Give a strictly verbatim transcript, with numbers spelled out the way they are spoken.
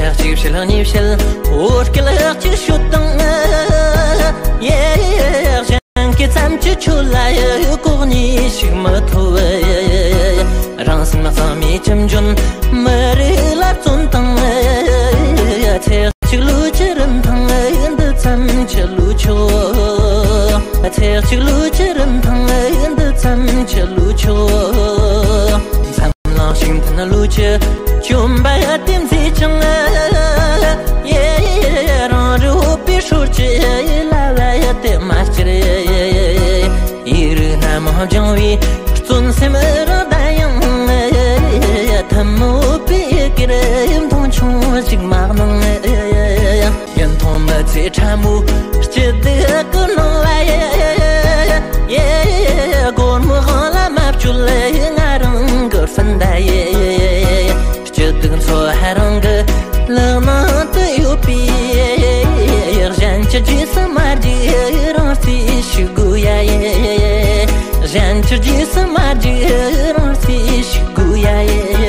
ལག་གཅིག་བྱིན་ལ་གཉིས་བྱེད། འོ་སྐད་ལག་གཅིག་ཤོད་དང་། ཡེ། གཞན་གྱི་མཚམས་ཀྱི་ཆོད་ལ་ཡི་ལྐོག་ནས་ཞུགས་མི་ཐུབ། རང་སེམས་ལ་གཙང་མའི་ཁྱིམ་འཇོན་མི་རིགས་ལ་བརྩོན་དང་། ཚེ་གཅིག་ལུས་ཀྱི་རིན་ཐང་འདི་ཙམ་གྱི་ལོས་ཆོག། ཚེ་གཅིག་ལུས་ཀྱི་རིན་ཐང་འདི་ཙམ་གྱི་ལོས་ཆོག། འཛམ་གླིང་ཞིང་མཐུན་ལུགས་ཀྱི་བཅོམ་པ་དེ་མཛད་ཅིང་། ཡེ། རང་རིགས་འོད་པའི་སྲོལ་གྱི་ལ་བ་དེ་མ་བསྐྱུར། ཡིག་རིགས་སྣ་མང་སྦྱང་བའི་བརྩོན་སེམས་རང་ལྡན་ཡང་། ཐུན་མོང་འོད་པའི་ཡི་གེར་མཐོང་ཆུང་ཞིག་མ་གནང་། ཡུན་ཐུང་མི་ཚེ་ཕྲ་མོའི་སྐྱིད་སྡུག་གི་སྣང་བ་ཡི། ཡེ། སྒོར་མོ་དབང་ལ་མ་བཅོལ་ང་རང་གི་སྤུན་ཟླ་ཡི། སྐྱིད་སྡུག་འཚོ་བ་རང་གི་ལག་ནང་དུ་ཡོད་པས། གཞན་གྱི་རྗེས་སུ་མ་རྒྱུག་རང་རྩིས་ཞུ་དགོས་ཡ་ཡི། གཞན་གྱི་རྗེས་སུ་མ་རྒྱུག་རང་རྩིས་ཞུ་དགོས་ཡ་ཡི།